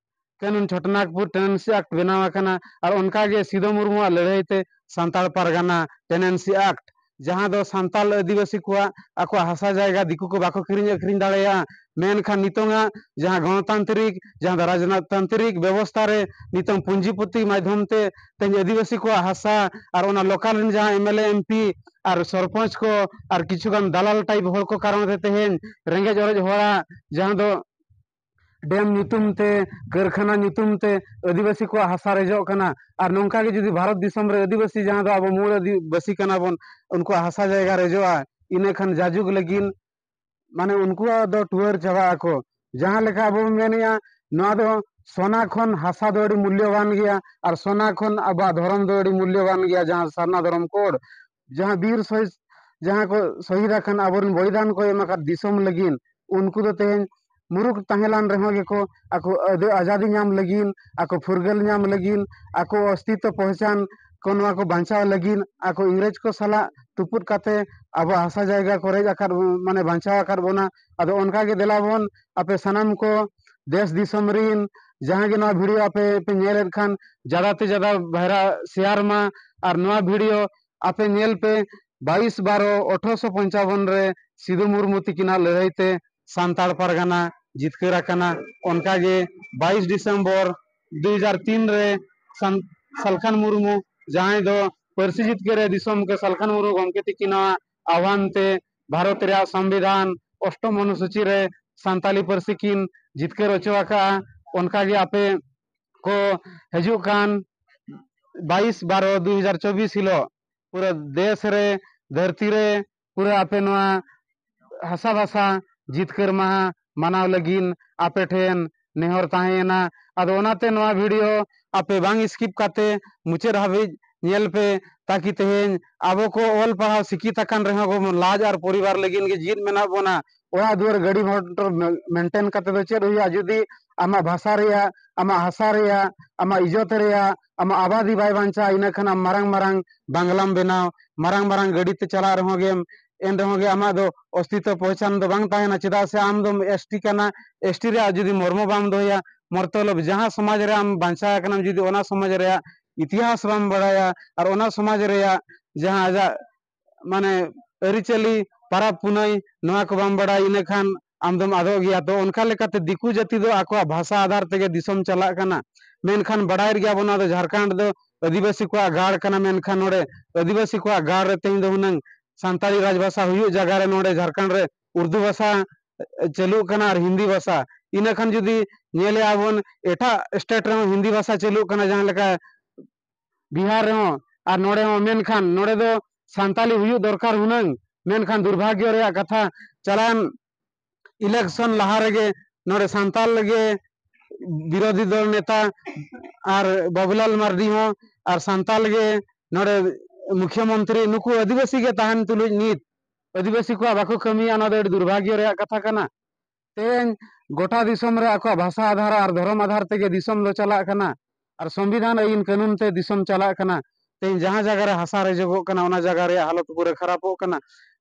ᱠᱟᱹᱱᱩᱱ ᱪᱷᱚᱴᱚᱱᱟᱜᱽᱯᱩᱨ ᱴᱮᱱᱮᱱᱥᱤ ᱟᱠᱴ ᱵᱮᱱᱟᱣ ᱟᱠᱟᱱᱟ᱾ ᱟᱨ ᱚᱱᱠᱟᱜᱮ ᱥᱤᱫᱩ ᱢᱩᱨᱢᱩᱣᱟᱜ ᱞᱟᱹᱲᱦᱟᱹᱭ ᱛᱮ ᱥᱟᱱᱛᱟᱲ ᱯᱟᱨᱜᱟᱱᱟ ᱴᱮᱱᱮᱱᱥᱤ ᱟᱠᱴ, ᱡᱟᱦᱟᱸ ᱫᱚ ᱥᱟᱱᱛᱟᱲ ᱟᱹᱫᱤᱵᱟᱹᱥᱤ ᱠᱚᱣᱟᱜ ᱟᱠᱚᱣᱟᱜ ᱦᱟᱥᱟ ᱡᱟᱭᱜᱟ ᱫᱤᱠᱩ ᱠᱚ ᱵᱟᱠᱚ ᱠᱤᱨᱤᱧ ᱟᱹᱠᱷᱨᱤᱧ ᱫᱟᱲᱮᱭᱟᱜᱼᱟ᱾ ᱢᱮᱱᱠᱷᱟᱱ ᱱᱤᱛᱚᱝᱟᱜ ᱡᱟᱦᱟᱸ ᱜᱚᱱᱚᱛᱟᱱᱛᱨᱤᱠ, ᱡᱟᱦᱟᱸ ᱫᱚ ᱨᱟᱡᱽᱛᱟᱱᱛᱨᱤᱠ ᱵᱮᱵᱚᱥᱛᱷᱟ ᱨᱮ ᱱᱤᱛᱚᱝ ᱯᱩᱸᱡᱤᱯᱩᱛᱤ ᱢᱟᱫᱽᱫᱷᱚᱢ ᱛᱮ ᱛᱮᱦᱮᱧ ᱟᱹᱫᱤᱵᱟᱹᱥᱤ ᱠᱚᱣᱟᱜ ᱦᱟᱥᱟ ᱟᱨ ᱚᱱᱟ ᱞᱳᱠᱟᱞ ᱨᱮᱱ ᱡᱟᱦᱟᱸ ᱮᱢ L A, M P R sarpanch ᱠᱚ ᱟᱨ ᱠᱤᱪᱷᱩ ᱜᱟᱱ ᱫᱟᱞᱟᱞ ᱴᱟᱭᱤᱯ ᱦᱚᱲ ᱠᱚ ᱠᱟᱨᱚᱱ ᱛᱮ ᱛᱮᱦᱮᱧ ᱨᱮᱸᱜᱮᱡ ᱚᱨᱮᱡ ᱦᱚᱲᱟᱜ ᱡᱟᱦᱟᱸ ᱫᱚ ᱰᱮᱢ ᱧᱩᱛᱩᱢ ᱛᱮ, ᱠᱟᱹᱨᱠᱷᱟᱱᱟ ᱧᱩᱛᱩᱢ ᱛᱮ ᱟᱹᱫᱤᱵᱟᱹᱥᱤ ᱠᱚᱣᱟᱜ ᱦᱟᱥᱟ ᱨᱮᱡᱚᱜ ᱠᱟᱱᱟ᱾ ᱟᱨ ᱱᱚᱝᱠᱟ ᱜᱮ ᱡᱩᱫᱤ ᱵᱷᱟᱨᱚᱛ ᱫᱤᱥᱚᱢ ᱨᱮ ᱟᱹᱫᱤᱵᱟᱹᱥᱤ, ᱡᱟᱦᱟᱸ ᱫᱚ ᱟᱵᱚ ᱢᱩᱞ ᱟᱹᱫᱤᱵᱟᱹᱥᱤ ᱠᱟᱱᱟ ᱵᱚᱱ, ᱩᱱᱠᱩᱣᱟᱜ ᱦᱟᱥᱟ ᱡᱟᱭᱜᱟ ᱨᱮᱡᱚᱜᱼᱟ, ᱤᱱᱟᱹ ᱠᱷᱟᱱ ᱡᱟᱡᱩᱜᱽ ᱞᱟᱹᱜᱤᱫ ᱢᱟᱱᱮ ᱩᱱᱠᱩᱣᱟᱜ ᱫᱚ ᱴᱩᱣᱟᱹᱨ ᱪᱟᱵᱟᱜ ᱟᱠᱚ᱾ ᱡᱟᱦᱟᱸ ᱞᱮᱠᱟ ᱟᱵᱚ ᱵᱚᱱ ᱢᱮᱱᱮᱜᱼᱟ, ᱱᱚᱣᱟ ᱫᱚ ᱥᱚᱱᱟ ᱠᱷᱚᱱ ᱦᱟᱥᱟ ᱫᱚ ᱟᱹᱰᱤ ᱢᱩᱞᱭᱚᱵᱟᱱ ᱜᱮᱭᱟ, ᱟᱨ ᱥᱚᱱᱟ ᱠᱷᱚᱱ ᱟᱵᱚᱣᱟᱜ ᱫᱷᱚᱨᱚᱢ ᱫᱚ ᱟᱹᱰᱤ ᱢᱩᱞᱭᱚᱵᱟᱱ ᱜᱮᱭᱟ, ᱡᱟᱦᱟᱸ ᱥᱟᱨᱱᱟ ᱫᱷᱚᱨᱚᱢ ᱠᱳᱰ, ᱡᱟᱦᱟᱸ ᱵᱤᱨ ᱥᱚᱦᱤᱫ, ᱡᱟᱦᱟᱸ ᱠᱚ ᱥᱚᱦᱤᱫ ᱟᱠᱟᱱ, ᱟᱵᱚᱨᱮᱱ ᱵᱚᱞᱤᱫᱟᱱ ᱠᱚ ᱮᱢ ᱟᱠᱟᱫ ᱫᱤᱥᱚᱢ ᱞᱟᱹᱜᱤᱫ, ᱩᱱᱠᱩ ᱫᱚ ᱛᱮᱦᱮᱧ ᱢᱩᱨᱩᱠ ᱛᱟᱦᱮᱸ ᱞᱮᱱ ᱨᱮᱦᱚᱸ ᱜᱮᱠᱚ ᱟᱠᱚ ᱟᱹᱫᱟᱹ-, ᱟᱡᱟᱫᱤ ᱧᱟᱢ ᱞᱟᱹᱜᱤᱫ, ᱟᱠᱚ ᱯᱷᱩᱨᱜᱟᱹᱞ ᱧᱟᱢ ᱞᱟᱹᱜᱤᱫ, ᱟᱠᱚ ᱚᱥᱛᱤᱛᱛᱚ ᱯᱚᱦᱪᱟᱱ ᱠᱚ, ᱱᱚᱣᱟ ᱠᱚ ᱵᱟᱧᱪᱟᱣ ᱞᱟᱹᱜᱤᱫ ᱟᱠᱚ ᱤᱝᱨᱮᱡᱽ ᱠᱚ ᱥᱟᱞᱟᱜ ᱛᱩᱯᱩᱫ ᱠᱟᱛᱮ ᱟᱵᱚ ᱦᱟᱥᱟ ᱡᱟᱭᱜᱟ ᱠᱚ ᱨᱮᱡ ᱟᱠᱟᱫ, ᱢᱟᱱᱮ ᱵᱟᱧᱪᱟᱣ ᱟᱠᱟᱫ ᱵᱚᱱᱟ᱾ ᱟᱫᱚ ᱚᱱᱠᱟ ᱜᱮ ᱫᱮᱞᱟ ᱵᱚᱱ, ᱟᱯᱮ ᱥᱟᱱᱟᱢ ᱠᱚ ᱫᱮᱥ ᱫᱤᱥᱚᱢ ᱨᱤᱱ ᱡᱟᱦᱟᱸ ᱜᱮ ᱱᱚᱣᱟ ᱵᱷᱤᱰᱤᱭᱳ ᱟᱯᱮ ᱯᱮ ᱧᱮᱞᱮᱫ ᱠᱷᱟᱱ, ᱡᱟᱫᱟ ᱛᱮ ᱡᱟᱫᱟ ᱵᱷᱟᱭᱨᱟ ᱥᱮᱭᱟᱨ ᱢᱟ᱾ ᱟᱨ ᱱᱚᱣᱟ ᱵᱷᱤᱰᱤᱭᱳ ᱟᱯᱮ ᱧᱮᱞ ᱯᱮ, ᱵᱟᱭᱤᱥ ᱵᱟᱨᱚ ᱟᱴᱷᱨᱚᱥᱚ ᱯᱚᱧᱪᱟᱵᱚᱱ ᱨᱮ ᱥᱤᱫᱩ ᱢᱩᱨᱢᱩ ᱛᱤᱠᱤᱱᱟᱜ ᱞᱟᱹᱲᱦᱟᱹᱭ ᱛᱮ ᱥᱟᱱᱛᱟᱲ ᱯᱟᱨᱜᱟᱱᱟ ᱡᱤᱛᱠᱟᱹᱨ ᱟᱠᱟᱱᱟ᱾ ᱚᱱᱠᱟᱜᱮ ᱵᱟᱭᱤᱥ ᱰᱤᱥᱮᱢᱵᱚᱨ ᱫᱩ ᱦᱟᱡᱟᱨ ᱛᱤᱱ ᱨᱮ ᱥᱟᱱ-, ᱥᱟᱞᱠᱷᱟᱱ ᱢᱩᱨᱢᱩ, ᱡᱟᱦᱟᱸᱭ ᱫᱚ ᱯᱟᱹᱨᱥᱤ ᱡᱤᱛᱠᱟᱹᱨ ᱨᱮ ᱫᱤᱥᱚᱢ ᱜᱮ ᱥᱟᱞᱠᱷᱟᱱ ᱢᱩᱨᱢᱩ ᱜᱚᱢᱠᱮ ᱛᱤᱠᱤᱱᱟᱜ ᱟᱦᱣᱟᱱ ᱛᱮ ᱵᱷᱟᱨᱚᱛ ᱨᱮᱭᱟᱜ ᱥᱚᱝᱵᱤᱫᱷᱟᱱ ᱚᱥᱴᱚᱢ ᱚᱱᱩᱥᱩᱪᱤ ᱨᱮ ᱥᱟᱱᱛᱟᱞᱤ ᱯᱟᱹᱨᱥᱤ ᱠᱤᱱ ᱡᱤᱛᱠᱟᱹᱨ ᱦᱚᱪᱚ ᱟᱠᱟᱫᱼᱟ᱾ ᱚᱱᱠᱟᱜᱮ ᱟᱯᱮ ᱠᱚ ᱦᱤᱡᱩᱜ ᱠᱟᱱ ᱵᱟᱭᱤᱥ ᱵᱟᱨᱚ ᱫᱩ ᱦᱟᱡᱟᱨ ᱪᱚᱵᱵᱤᱥ ᱦᱤᱞᱳᱜ ᱯᱩᱨᱟᱹ ᱫᱮᱥ ᱨᱮ, ᱫᱷᱟᱹᱨᱛᱤ ᱨᱮ, ᱯᱩᱨᱟᱹ ᱟᱯᱮ ᱱᱚᱣᱟ ᱦᱟᱥᱟ ᱵᱷᱟᱥᱟ ᱡᱤᱛᱠᱟᱹᱨ ᱢᱟᱦᱟ ᱢᱟᱱᱟᱣ ᱞᱟᱹᱜᱤᱫ ᱟᱯᱮ ᱴᱷᱮᱱ ᱱᱮᱦᱚᱨ ᱛᱟᱦᱮᱸᱭᱮᱱᱟ᱾ ᱟᱫᱚ ᱚᱱᱟᱛᱮ ᱱᱚᱣᱟ ᱵᱷᱤᱰᱤᱭᱳ ᱟᱯᱮ ᱵᱟᱝ ᱥᱠᱤᱯ ᱠᱟᱛᱮ ᱢᱩᱪᱟᱹᱫ ᱦᱟᱹᱵᱤᱡ ᱧᱮᱞ ᱯᱮ, ᱛᱟᱠᱤ ᱛᱮᱦᱮᱧ ᱟᱵᱚ ᱠᱚ ᱚᱞ ᱯᱟᱲᱦᱟᱣ ᱥᱤᱠᱷᱤᱛ ᱟᱠᱟᱱ ᱨᱮᱦᱚᱸ ᱵᱚᱱ ᱞᱟᱡ ᱟᱨ ᱯᱚᱨᱤᱵᱟᱨ ᱞᱟᱹᱜᱤᱫ ᱜᱮ ᱡᱤᱫ ᱢᱮᱱᱟᱜ ᱵᱚᱱᱟ᱾ ᱚᱲᱟᱜ ᱫᱩᱣᱟᱹᱨ ᱜᱟᱹᱰᱤ ᱢᱚᱴᱚᱨ ᱢᱮᱱᱴᱮᱱ ᱠᱟᱛᱮ ᱫᱚ ᱪᱮᱫ ᱦᱩᱭᱩᱜᱼᱟ, ᱡᱩᱫᱤ ᱟᱢᱟᱜ ᱵᱷᱟᱥᱟ ᱨᱮᱭᱟᱜ, ᱟᱢᱟᱜ ᱦᱟᱥᱟ ᱨᱮᱭᱟᱜ, ᱟᱢᱟᱜ ᱟᱵᱟᱫᱤ ᱵᱟᱭ ᱵᱟᱧᱪᱟᱜᱼᱟ? ᱤᱱᱟᱹ ᱠᱷᱟᱱ ᱟᱢ ᱢᱟᱨᱟᱝ ᱢᱟᱨᱟᱝ ᱵᱟᱝᱞᱟᱢ ᱵᱮᱱᱟᱣ, ᱢᱟᱨᱟᱝ ᱢᱟᱨᱟᱝ ᱜᱟᱹᱰᱤ ᱛᱮ ᱪᱟᱞᱟᱜ ᱨᱮᱦᱚᱸ ᱜᱮᱢ, ᱮᱱ ᱨᱮᱦᱚᱸ ᱜᱮ ᱟᱢᱟᱜ ᱫᱚ ᱚᱥᱛᱤᱛᱚ ᱯᱚᱦᱪᱟᱱ ᱫᱚ ᱵᱟᱝ ᱛᱟᱦᱮᱱᱟ᱾ ᱪᱮᱫᱟᱜ ᱥᱮ ᱟᱢ ᱫᱚᱢ ᱮᱥ ᱴᱤ ᱠᱟᱱᱟ, ᱮᱥ ᱴᱤ ᱨᱮᱭᱟᱜ ᱡᱩᱫᱤ ᱢᱚᱨᱢᱚ ᱵᱟᱢ ᱫᱚᱦᱚᱭᱟ, ᱢᱚᱨᱛᱚᱞᱚᱵ ᱡᱟᱦᱟᱸ ᱥᱚᱢᱟᱡᱽ ᱨᱮ ᱟᱢ ᱵᱟᱧᱪᱟᱣ ᱟᱠᱟᱱᱟᱢ, ᱡᱩᱫᱤ ᱚᱱᱟ ᱥᱚᱢᱟᱡᱽ ᱨᱮᱭᱟᱜ ᱤᱛᱤᱦᱟᱥ ᱵᱟᱢ ᱵᱟᱲᱟᱭᱟ ᱟᱨ ᱚᱱᱟ ᱥᱚᱢᱟᱡᱽ ᱨᱮᱭᱟᱜ ᱡᱟᱦᱟᱸ ᱟᱡᱟᱜ ᱢᱟᱱᱮ ᱟᱹᱨᱤᱪᱟᱹᱞᱤ, ᱯᱟᱨᱟᱵᱽ ᱯᱩᱱᱟᱹᱭ, ᱱᱚᱣᱟ ᱠᱚ ᱵᱟᱢ ᱵᱟᱲᱟᱭᱟ, ᱤᱱᱟᱹ ᱠᱷᱟᱱ ᱟᱢ ᱫᱚᱢ ᱟᱫᱚᱜ ᱜᱮᱭᱟ᱾ ᱛᱚ ᱚᱱᱠᱟ ᱞᱮᱠᱟᱛᱮ ᱫᱤᱠᱩ ᱡᱟᱹᱛᱤ ᱫᱚ ᱟᱠᱚᱣᱟᱜ ᱵᱷᱟᱥᱟ ᱟᱫᱷᱟᱨ ᱛᱮᱜᱮ ᱫᱤᱥᱚᱢ ᱪᱟᱞᱟᱜ ᱠᱟᱱᱟ᱾ ᱢᱮᱱᱠᱷᱟᱱ ᱵᱟᱲᱟᱭ ᱜᱮᱭᱟ ᱵᱚᱱ, ᱱᱚᱣᱟ ᱫᱚ ᱡᱷᱟᱲᱠᱷᱚᱸᱰ ᱫᱚ ᱟᱹᱫᱤᱵᱟᱹᱥᱤ ᱠᱚᱣᱟᱜ ᱜᱟᱲ ᱠᱟᱱᱟ, ᱢᱮᱱᱠᱷᱟᱱ ᱱᱚᱰᱮ ᱟᱹᱫᱤᱵᱟᱹᱥᱤ ᱠᱚᱣᱟᱜ ᱜᱟᱲ ᱨᱮ ᱛᱮᱦᱮᱧ ᱫᱚ ᱦᱩᱱᱟᱹᱝ ᱥᱟᱱᱛᱟᱲᱤ ᱨᱟᱡᱽᱵᱷᱟᱥᱟ ᱦᱩᱭᱩᱜ ᱡᱟᱭᱜᱟ ᱨᱮ ᱱᱚᱰᱮ ᱡᱷᱟᱲᱠᱷᱚᱸᱰ ᱨᱮ ᱩᱨᱫᱩ ᱵᱷᱟᱥᱟ ᱪᱟᱹᱞᱩᱜ ᱠᱟᱱᱟ ᱟᱨ ᱦᱤᱱᱫᱤ ᱵᱷᱟᱥᱟ᱾ ᱤᱱᱟᱹ ᱠᱷᱟᱱ ᱡᱩᱫᱤ ᱧᱮᱞᱮᱜᱼᱟ ᱵᱚᱱ, ᱮᱴᱟᱜ ᱥᱴᱮᱴ ᱨᱮᱦᱚᱸ ᱦᱤᱱᱫᱤ ᱵᱷᱟᱥᱟ ᱪᱟᱹᱞᱩᱜ ᱠᱟᱱᱟ, ᱡᱟᱦᱟᱸ ᱞᱮᱠᱟ ᱵᱤᱦᱟᱨ ᱨᱮᱦᱚᱸ ᱟᱨ ᱱᱚᱰᱮ ᱦᱚᱸ, ᱢᱮᱱᱠᱷᱟᱱ ᱱᱚᱰᱮ ᱫᱚ ᱥᱟᱱᱛᱟᱞᱤ ᱦᱩᱭᱩᱜ ᱫᱚᱨᱠᱟᱨ ᱦᱩᱱᱟᱹᱝ᱾ ᱢᱮᱱᱠᱷᱟᱱ ᱫᱩᱨᱵᱷᱟᱜᱽᱭᱚ ᱨᱮᱭᱟᱜ ᱠᱟᱛᱷᱟ, ᱪᱟᱞᱟᱣᱮᱱ ᱤᱞᱮᱠᱥᱚᱱ ᱞᱟᱦᱟ ᱨᱮᱜᱮ ᱱᱚᱰᱮ ᱥᱟᱱᱛᱟᱞ ᱜᱮ ᱵᱤᱨᱳᱫᱷᱤ ᱫᱚᱞ ᱱᱮᱛᱟ ᱟᱨ ᱵᱟᱵᱩᱞᱟᱞ ᱢᱟᱨᱰᱤ ᱦᱚᱸ ᱟᱨ ᱥᱟᱱᱛᱟᱞ ᱜᱮ ᱱᱚᱰᱮ ᱢᱩᱠᱷᱭᱚᱢᱚᱱᱛᱨᱤ, ᱱᱩᱠᱩ ᱟᱹᱫᱤᱵᱟᱹᱥᱤ ᱜᱮ ᱛᱟᱦᱮᱱ ᱛᱩᱞᱩᱡ ᱱᱤᱛ ᱟᱹᱫᱤᱵᱟᱹᱥᱤ ᱠᱚᱣᱟᱜ ᱵᱟᱠᱚ ᱠᱟᱹᱢᱤᱭᱟ, ᱚᱱᱟ ᱫᱚ ᱟᱹᱰᱤ ᱫᱩᱨᱵᱷᱟᱜᱽᱭᱚ ᱨᱮᱭᱟᱜ ᱠᱟᱛᱷᱟ ᱠᱟᱱᱟ᱾ ᱛᱮᱦᱮᱧ ᱜᱚᱴᱟ ᱫᱤᱥᱚᱢ ᱨᱮ ᱟᱠᱚᱣᱟᱜ ᱵᱷᱟᱥᱟ ᱟᱫᱷᱟᱨ ᱟᱨ ᱫᱷᱚᱨᱚᱢ ᱟᱫᱷᱟᱨ ᱛᱮᱜᱮ ᱫᱤᱥᱚᱢ ᱫᱚ ᱪᱟᱞᱟᱜ ᱠᱟᱱᱟ ᱟᱨ ᱥᱚᱝᱵᱤᱫᱷᱟᱱ ᱟᱹᱭᱤᱱ ᱠᱟᱹᱱᱩᱱ ᱛᱮ ᱫᱤᱥᱚᱢ ᱪᱟᱞᱟᱜ ᱠᱟᱱᱟ᱾ ᱛᱮᱦᱮᱧ ᱡᱟᱦᱟᱸ ᱡᱟᱭᱜᱟ ᱨᱮ ᱦᱟᱥᱟ ᱨᱮᱡᱚᱜᱚᱜ ᱠᱟᱱᱟ, ᱚᱱᱟ ᱡᱟᱭᱜᱟ ᱨᱮᱭᱟᱜ ᱦᱟᱞᱚᱛ ᱯᱩᱨᱟᱹ ᱠᱷᱟᱨᱟᱯᱚᱜ ᱠᱟᱱᱟ᱾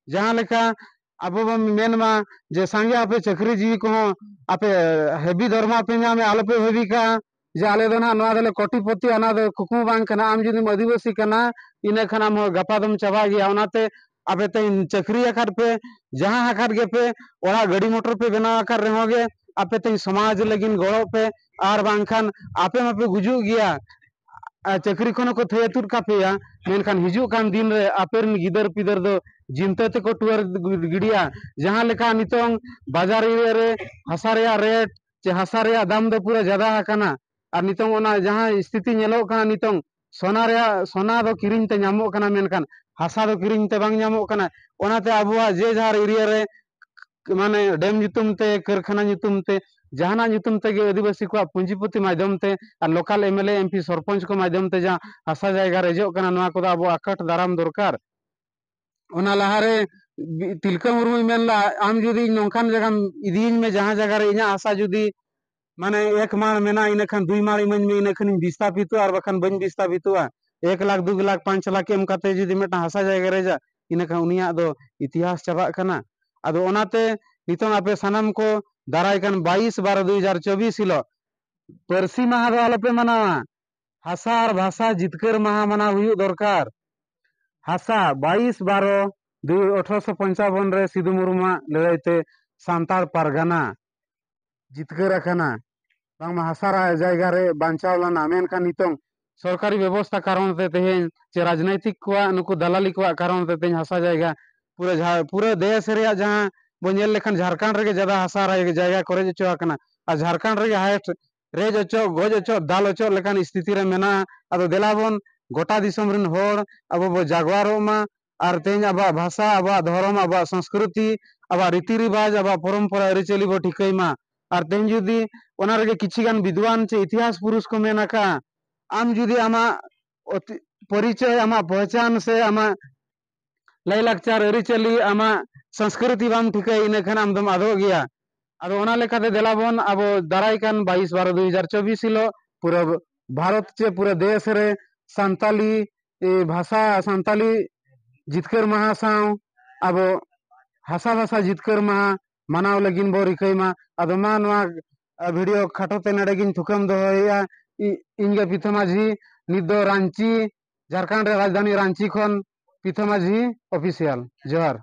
ᱡᱟᱦᱟᱸ ᱞᱮᱠᱟ ᱟᱵᱚ ᱵᱚᱱ ᱢᱮᱱ ᱢᱟ ᱡᱮ ᱥᱟᱸᱜᱮ ᱟᱯᱮ ᱪᱟᱹᱠᱨᱤ ᱡᱤᱣᱤ ᱠᱚᱦᱚᱸ ᱟᱯᱮ ᱦᱮᱵᱤ ᱫᱚᱨᱢᱟ ᱯᱮ ᱧᱟᱢᱮ, ᱟᱞᱚᱯᱮ ᱵᱷᱟᱹᱵᱤ ᱠᱟᱜᱼᱟ ᱡᱮ ᱟᱞᱮ ᱫᱚ ᱱᱟᱦᱟᱜ ᱱᱚᱣᱟ ᱫᱚᱞᱮ ᱠᱳᱴᱤᱯᱚᱛᱤ, ᱚᱱᱟ ᱫᱚ ᱠᱩᱠᱢᱩ ᱵᱟᱝ ᱠᱟᱱᱟ᱾ ᱟᱢ ᱡᱩᱫᱤᱢ ᱟᱹᱫᱤᱵᱟᱹᱥᱤ ᱠᱟᱱᱟ, ᱤᱱᱟᱹ ᱠᱷᱟᱱ ᱟᱢ ᱦᱚᱸ ᱜᱟᱯᱟ ᱫᱚᱢ ᱪᱟᱵᱟᱜ ᱜᱮᱭᱟ᱾ ᱚᱱᱟᱛᱮ ᱟᱯᱮ ᱛᱮᱦᱮᱧ ᱪᱟᱹᱠᱨᱤ ᱟᱠᱟᱫ ᱯᱮ, ᱡᱟᱦᱟᱸ ᱟᱠᱟᱫ ᱜᱮᱯᱮ, ᱚᱲᱟᱜ ᱜᱟᱹᱰᱤ ᱢᱚᱴᱚᱨ ᱯᱮ ᱵᱮᱱᱟᱣ ᱟᱠᱟᱫ ᱨᱮᱦᱚᱸ ᱜᱮ, ᱟᱯᱮ ᱛᱮᱦᱮᱧ ᱥᱚᱢᱟᱡᱽ ᱞᱟᱹᱜᱤᱫ ᱜᱚᱲᱚᱜ ᱯᱮ, ᱟᱨ ᱵᱟᱝᱠᱷᱟᱱ ᱟᱯᱮ ᱢᱟᱯᱮ ᱜᱩᱡᱩᱜ ᱜᱮᱭᱟ᱾ ᱟᱨ ᱪᱟᱹᱠᱨᱤ ᱠᱷᱚᱱ ᱦᱚᱸᱠᱚ ᱛᱷᱟᱹᱭᱟᱹ ᱛᱩᱫ ᱠᱟᱯᱮᱭᱟ, ᱢᱮᱱᱠᱷᱟᱱ ᱦᱤᱡᱩᱜ ᱠᱟᱱ ᱫᱤᱱ ᱨᱮ ᱟᱯᱮ ᱨᱮᱱ ᱜᱤᱫᱟᱹᱨ ᱯᱤᱫᱟᱹᱨ ᱫᱚ ᱡᱤᱱᱛᱟᱹ ᱛᱮᱠᱚ ᱴᱩᱣᱟᱹᱨ ᱜᱤᱰᱤᱭᱟ᱾ ᱡᱟᱦᱟᱸ ᱞᱮᱠᱟ ᱱᱤᱛᱚᱝ ᱵᱟᱡᱟᱨ ᱮᱨᱤᱭᱟ ᱨᱮ ᱦᱟᱥᱟ ᱨᱮᱭᱟᱜ ᱨᱮᱴ ᱪᱮ ᱦᱟᱥᱟ ᱨᱮᱭᱟᱜ ᱫᱟᱢ ᱫᱚ ᱯᱩᱨᱟᱹ ᱡᱟᱫᱟ ᱟᱠᱟᱱᱟ, ᱟᱨ ᱱᱤᱛᱚᱝ ᱚᱱᱟ ᱡᱟᱦᱟᱸ ᱥᱛᱷᱤᱛᱤ ᱧᱮᱞᱚᱜ ᱠᱟᱱᱟ, ᱱᱤᱛᱚᱝ ᱥᱚᱱᱟ ᱨᱮᱭᱟᱜ, ᱥᱚᱱᱟ ᱫᱚ ᱠᱤᱨᱤᱧ ᱛᱮ ᱧᱟᱢᱚᱜ ᱠᱟᱱᱟ, ᱢᱮᱱᱠᱷᱟᱱ ᱦᱟᱥᱟ ᱫᱚ ᱠᱤᱨᱤᱧ ᱛᱮ ᱵᱟᱝ ᱧᱟᱢᱚᱜ ᱠᱟᱱᱟ᱾ ᱚᱱᱟᱛᱮ ᱟᱵᱚᱣᱟᱜ ᱡᱮ ᱡᱟᱦᱟᱨ ᱮᱨᱤᱭᱟ ᱨᱮ ᱢᱟᱱᱮ ᱰᱮᱢ ᱧᱩᱛᱩᱢ ᱛᱮ, ᱠᱟᱹᱨᱠᱷᱟᱱᱟ ᱧᱩᱛᱩᱢ ᱛᱮ, ᱡᱟᱦᱟᱱᱟᱜ ᱧᱩᱛᱩᱢ ᱛᱮᱜᱮ ᱟᱹᱫᱤᱵᱟᱹᱥᱤ ᱠᱚᱣᱟᱜ ᱯᱩᱸᱡᱤᱯᱩᱛᱤ ᱢᱟᱫᱽᱫᱷᱚᱢ ᱛᱮ ᱟᱨ local M L A, M P, sarpanch ᱠᱚ ᱢᱟᱫᱽᱫᱷᱚᱢ ᱛᱮ ᱡᱟᱦᱟᱸ ᱦᱟᱥᱟ ᱡᱟᱭᱜᱟ ᱨᱮᱡᱚᱜ ᱠᱟᱱᱟ, ᱱᱚᱣᱟ ᱠᱚᱫᱚ ᱟᱵᱚ ᱟᱠᱟᱴ ᱫᱟᱨᱟᱢ ᱫᱚᱨᱠᱟᱨ᱾ ᱚᱱᱟ ᱞᱟᱦᱟᱨᱮ ᱵᱤ-, ᱛᱤᱞᱠᱟᱹ ᱢᱩᱨᱢᱩᱭ ᱢᱮᱱ ᱞᱮᱫᱟ, ᱟᱢ ᱡᱩᱫᱤ ᱤᱧ ᱱᱚᱝᱠᱟᱱ ᱡᱟᱭᱜᱟᱢ ᱤᱫᱤᱭᱤᱧ ᱢᱮ, ᱡᱟᱦᱟᱸ ᱡᱟᱭᱜᱟ ᱨᱮ ᱤᱧᱟᱹᱜ ᱦᱟᱥᱟ ᱡᱩᱫᱤ ᱢᱟᱱᱮ ᱮᱠ ᱢᱟᱲ ᱢᱮᱱᱟᱜᱼᱟ, ᱤᱱᱟᱹ ᱠᱷᱟᱱ ᱫᱩᱭ ᱢᱟᱲ ᱤᱢᱟᱹᱧ ᱢᱮ, ᱤᱱᱟᱹ ᱠᱷᱟᱱᱤᱧ ᱵᱤᱥᱛᱟᱯᱤᱛᱚᱜᱼᱟ, ᱟᱨ ᱵᱟᱠᱷᱟᱱ ᱵᱟᱹᱧ ᱵᱤᱥᱛᱟᱯᱤᱛᱚᱜᱼᱟ᱾ ᱮᱠ ᱞᱟᱠᱷ, ᱫᱩ ᱞᱟᱠᱷ, ᱯᱟᱸᱪ ᱞᱟᱠᱷ ᱮᱢ ᱠᱟᱛᱮ ᱡᱩᱫᱤ ᱢᱤᱫᱴᱟᱝ ᱦᱟᱥᱟ ᱡᱟᱭᱜᱟ ᱨᱮᱡᱟ, ᱤᱱᱟᱹ ᱠᱷᱟᱱ ᱩᱱᱤᱭᱟᱜ ᱫᱚ ᱤᱛᱤᱦᱟᱥ ᱪᱟᱵᱟᱜ ᱠᱟᱱᱟ᱾ ᱟᱫᱚ ᱚᱱᱟᱛᱮ ᱱᱤᱛᱚᱝ ᱟᱯᱮ ᱥᱟᱱᱟᱢ ᱠᱚ ᱫᱟᱨᱟᱭ ᱠᱟᱱ ᱵᱟᱭᱤᱥ ᱵᱟᱨᱚ ᱫᱩ ᱦᱟᱡᱟᱨ ᱪᱚᱵᱵᱤᱥ ᱦᱤᱞᱳᱜ ᱯᱟᱹᱨᱥᱤ ᱢᱟᱦᱟ ᱫᱚ ᱟᱞᱚᱯᱮ ᱢᱟᱱᱟᱣᱟ, ᱦᱟᱥᱟ ᱟᱨ ᱵᱷᱟᱥᱟ ᱡᱤᱛᱠᱟᱹᱨ ᱢᱟᱦᱟ ᱢᱟᱱᱟᱣ ᱦᱩᱭᱩᱜ ᱫᱚᱨᱠᱟᱨ᱾ ᱦᱟᱥᱟ ᱵᱟᱭᱤᱥ ᱵᱟᱨᱚ ᱫᱩ ᱟᱴᱷᱨᱚᱥᱚ ᱯᱚᱧᱪᱟᱵᱚᱱ ᱨᱮ ᱥᱤᱫᱩ ᱢᱩᱨᱢᱩᱣᱟᱜ ᱞᱟᱹᱲᱦᱟᱹᱭ ᱛᱮ ᱥᱟᱱᱛᱟᱲ ᱯᱟᱨᱜᱟᱱᱟ ᱡᱤᱛᱠᱟᱹᱨ ᱟᱠᱟᱱᱟ᱾ ᱵᱟᱝᱢᱟ ᱦᱟᱥᱟ ᱨᱟ-, ᱡᱟᱭᱜᱟ ᱨᱮ ᱵᱟᱧᱪᱟᱣ ᱞᱮᱱᱟ, ᱢᱮᱱᱠᱷᱟᱱ ᱱᱤᱛᱚᱝ ᱥᱚᱨᱠᱟᱨᱤ ᱵᱮᱵᱚᱥᱛᱷᱟ ᱠᱟᱨᱚᱱ ᱛᱮ ᱛᱮᱦᱮᱧ ᱪᱮ ᱨᱟᱡᱽᱱᱳᱭᱛᱤᱠ ᱠᱚᱣᱟᱜ ᱱᱩᱠᱩ ᱫᱟᱞᱟᱞᱤ ᱠᱚᱣᱟᱜ ᱠᱟᱨᱚᱱ ᱛᱮ ᱛᱮᱦᱮᱧ ᱦᱟᱥᱟ ᱡᱟᱭᱜᱟ ᱯᱩᱨᱟᱹ ᱡᱷᱟ-, ᱯᱩᱨᱟᱹ ᱫᱮᱥ ᱨᱮᱭᱟᱜ ᱡᱟᱦᱟᱸ ᱵᱚᱱ ᱧᱮᱞ ᱞᱮᱠᱷᱟᱱ ᱡᱷᱟᱲᱠᱷᱚᱸᱰ ᱨᱮᱜᱮ ᱡᱟᱫᱟ ᱦᱟᱥᱟ ᱨᱟ-, ᱡᱟᱭᱜᱟ ᱠᱚ ᱨᱮᱡ ᱦᱚᱪᱚ ᱟᱠᱟᱱᱟ, ᱟᱨ ᱡᱷᱟᱲᱠᱷᱚᱸᱰ ᱨᱮᱜᱮ ᱦᱟᱭᱮᱥᱴ ᱨᱮᱡ ᱚᱪᱚᱜ, ᱜᱚᱡ ᱚᱪᱚᱜ, ᱫᱟᱞ ᱚᱪᱚᱜ ᱞᱮᱠᱟᱱ ᱥᱛᱷᱤᱛᱤ ᱨᱮ ᱢᱮᱱᱟᱜᱼᱟ᱾ ᱟᱫᱚ ᱫᱮᱞᱟ ᱵᱚᱱ ᱜᱚᱴᱟ ᱫᱤᱥᱚᱢ ᱨᱮᱱ ᱦᱚᱲ ᱟᱵᱚ ᱵᱚ ᱡᱟᱜᱽᱣᱟᱨᱚᱜ ᱢᱟ, ᱟᱨ ᱛᱮᱦᱮᱧ ᱟᱵᱚᱣᱟᱜ ᱵᱷᱟᱥᱟ, ᱟᱵᱚᱣᱟᱜ ᱫᱷᱚᱨᱚᱢ, ᱟᱵᱚᱣᱟᱜ ᱥᱚᱝᱥᱠᱨᱤᱛᱤ, ᱟᱵᱚᱣᱟᱜ ᱨᱤᱛᱤ ᱨᱤᱵᱟᱡᱽ, ᱟᱵᱚᱣᱟᱜ ᱯᱚᱨᱚᱢᱯᱚᱨᱟ ᱟᱹᱨᱤᱪᱟᱹᱞᱤ ᱵᱚ ᱴᱷᱤᱠᱟᱹᱭ ᱢᱟ᱾ ᱟᱨ ᱛᱮᱦᱮᱧ ᱡᱩᱫᱤ ᱚᱱᱟ ᱨᱮᱜᱮ ᱠᱤᱪᱷᱤ ᱜᱟᱱ ᱵᱤᱫᱣᱟᱱ ᱪᱮ ᱤᱛᱤᱦᱟᱥ ᱯᱩᱨᱩᱥ ᱠᱚ ᱢᱮᱱ ᱟᱠᱟᱫᱼᱟ, ᱟᱢ ᱡᱩᱫᱤ ᱟᱢᱟᱜ ᱚᱛᱤ-, ᱯᱚᱨᱤᱪᱚᱭ, ᱟᱢᱟᱜ ᱯᱚᱦᱪᱟᱱ ᱥᱮ ᱟᱢᱟᱜ ᱞᱟᱭᱼᱞᱟᱠᱪᱟᱨ, ᱟᱹᱨᱤᱪᱟᱹᱞᱤ, ᱟᱢᱟᱜ ᱥᱚᱝᱥᱠᱨᱤᱛᱤ ᱵᱟᱢ ᱴᱷᱤᱠᱟᱹᱭᱟ, ᱤᱱᱟᱹ ᱠᱷᱟᱱ ᱟᱢ ᱫᱚᱢ ᱟᱫᱚᱜ ᱜᱮᱭᱟ᱾ ᱟᱫᱚ ᱚᱱᱟ ᱞᱮᱠᱟᱛᱮ ᱫᱮᱞᱟ ᱵᱚᱱ ᱟᱵᱚ ᱫᱟᱨᱟᱭ ᱠᱟᱱ ᱵᱟᱭᱤᱥ ᱵᱟᱨᱚ ᱫᱩ ᱦᱟᱡᱟᱨ ᱪᱚᱵᱵᱤᱥ ᱦᱤᱞᱳᱜ ᱯᱩᱨᱟᱹ ᱵᱷᱟᱨᱚᱛ ᱪᱮ ᱯᱩᱨᱟᱹ ᱫᱮᱥ ᱨᱮ ᱥᱟᱱᱛᱟᱞᱤ ᱮ, ᱵᱷᱟᱥᱟ ᱥᱟᱱᱛᱟᱞᱤ ᱡᱤᱛᱠᱟᱹᱨ ᱢᱟᱦᱟ ᱥᱟᱶ ᱟᱵᱚ ᱦᱟᱥᱟ ᱵᱷᱟᱥᱟ ᱡᱤᱛᱠᱟᱹᱨ ᱢᱟᱦᱟ ᱢᱟᱱᱟᱣ ᱞᱟᱹᱜᱤᱫ ᱵᱚ ᱨᱤᱠᱟᱹᱭ ᱢᱟ᱾ ᱟᱫᱚ ᱢᱟ ᱱᱚᱣᱟ, ᱟ, video ᱠᱷᱟᱴᱚ ᱛᱮ ᱱᱚᱰᱮ ᱜᱤᱧ ᱛᱷᱩᱠᱟᱹᱢ ᱫᱚᱦᱚᱭᱮᱫᱼᱟ᱾ ᱤ-, ᱤᱧ ᱜᱮ ᱯᱤᱛᱷᱟᱹ ᱢᱟᱹᱡᱷᱤ, ᱱᱤᱛ ᱫᱚ ᱨᱟᱸᱪᱤ, ᱡᱷᱟᱲᱠᱷᱚᱸᱰ ᱨᱮ ᱨᱟᱡᱽᱫᱷᱟᱱᱤ ᱨᱟᱸᱪᱤ ᱠᱷᱚᱱ ᱯᱤᱛᱷᱟᱹ ᱢᱟᱹᱡᱷᱤ official᱾ ᱡᱚᱦᱟᱨ᱾